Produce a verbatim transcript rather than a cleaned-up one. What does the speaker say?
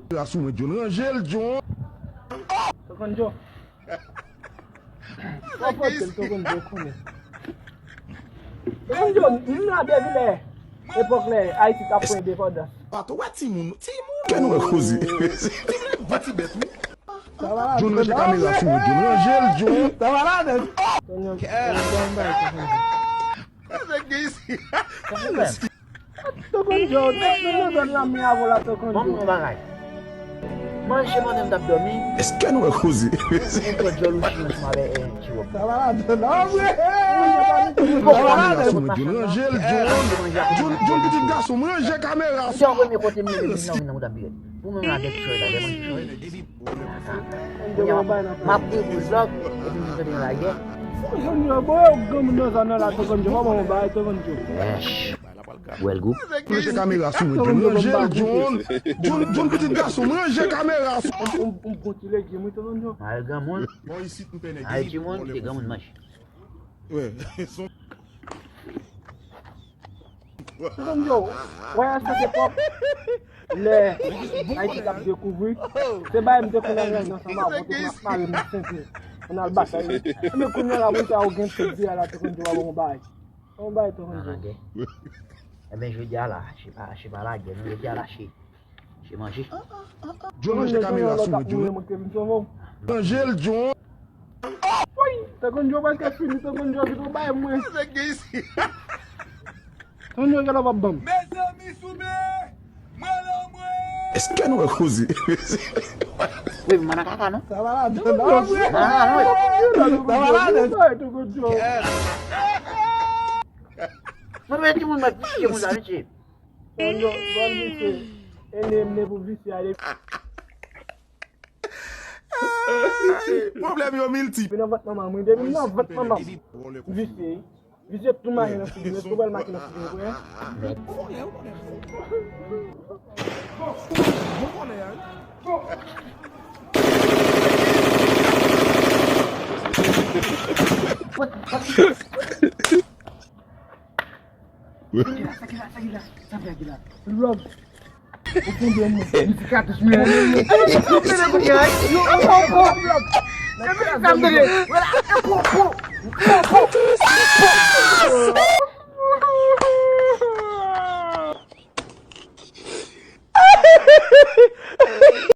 Kamera sou mwen, John. Ranje l, John. Tokonjo. Fò pote l, Tokonjo konnen. Tokonjo, m nan depi lè, epòk lè Ayiti t ap pran endepandans. Pato, wè timoun, timoun. Kè nou wè koze. Timoun, yon ti bèt, wi. John, ranje kamera sou mwen, John. Ranje l, John. Sa va la, nèg? Tokonjo, Tokonjo, Tokonjo, Tokonjo, Tokonjo, Tokonjo. Ban m yon bagay. Manje pandan m t ap dòmi. Èske nou wè koze? Ou pran djòl ou chire ansanm avèk, eh, ti wòb. Sa va la, non, vre. Ou pran djòl ou chire ansanm avèk, eh, ti wòb. Ranje l, John. John, John, pitit gason, ranje kamera. Se yon premye kote m leve vin nan, vin nan mouda birèt. Ou menm la gen ti chòy la, gen manje chòy. Kounye a, m ap, m ap ouvri vlòg, epi m tande yon lagè. Tokonjo, bon, yo granmoun nan zòn nan la, Tokonjo, pa bon, bay, Tokonjo. Èch. Wè l gou. Ranje kamera sou mwen, John. Ranje l, John. John, John, pitit gason, ranje kamera sou. M, m, m bon ti legim, wi, Tokonjo. Mal granmoun. Bon, isit, m pè nèg. Ay, timoun, kite granmoun manje. Wè, son. Tokonjo, wè, a sèt epòk, lè Ayiti t ap dekouvri, se bagay m te konn al ranje ansanm avè w, te konn ap mare m nan senti, konn al batay. Men kounye a la, moun sa yo gen tèt di a la, Tokonjo, pa bon bagay. Bon bagay, Tokonjo. Nan lagè. Ebyen, jodi a la, se pa, se pa lagè, non, jodi a la, se, se manje. John, ranje kamera sou mwen, John. Ranje l, John. Woy! Tokonjo prèske fini, Tokonjo vin bay mwen. Tokonjo, gade w ap ban m. Mezanmi, soube! Mwen la, mwen! Èske nou wè koze? Wi, m nan kaka, non? Sa va la, non, vre. Nan kaka, non, wi. Sa va la, non. Tokonjo. Mwen, mwen, timoun, mwen, visye, moun sa, visye. Tokonjo, bon, visye. E ne, ne pou visye, ale. Pwoblèm yo miltip. Depi nan vant manman mwen, depi nan vant manman mwen. Visye, visye tou mache nan figi m, tou bèl mache nan figi m, wi. Sa ki la, sa ki la, sa ki la. Love. Ou konprann mwen. M di katouch mwen. Yo, yo, yo, yo. Epi sa m tande. Vwala, e po, po. Po, po.